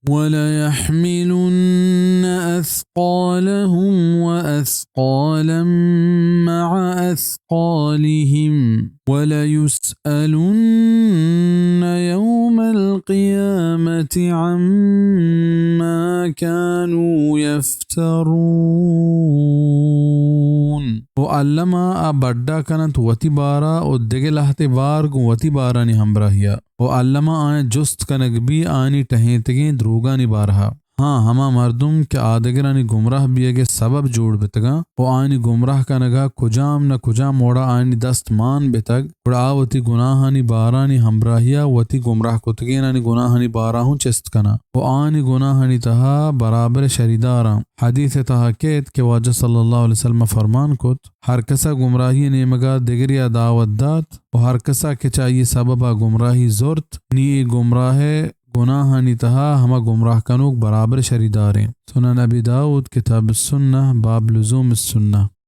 وليحملن أثقالهم وأثقالا مع أثقالهم وليسألن يوم القيامة عما كانوا يفترون۔ و الما آ بڈا کننت وتی بارا و دگہ لہتے بار گوں وتی بارانی ہمراہیا۔ و الما آیاں جست کنگ بی آیانی ٹہینتگیں دروگانی بارہا۔ ہاں، ہما مردم کہ آدگرانی گمراہ بیئگئے سبب جوڑ بتگاں و آیانی گمراہ کنگا کجام نہ کجام وڑا آیانی دست مان بتگ، گڑا آ وتی گناہانی بارانی ہمراہیا وتی گمراہ کتگینانی گناہانی بارا ہوں چست کناں و آیانی گناہانی تہا برابر شریداراں۔ حدیث تہا کیت کہ واجہ صلی اللہ علیہ وسلم فرمان کت، ہر کسا گمراہی نیمگا دگریا دعوت دات و ہر کسا کہ چہ آئی سببا گمراہی زرت، نی اے گمراہ گناہانی تہا ہما گمراہ کنوک برابر شریداریں۔ سنن ابی داؤد، کتاب السنہ، باب لزوم السنہ۔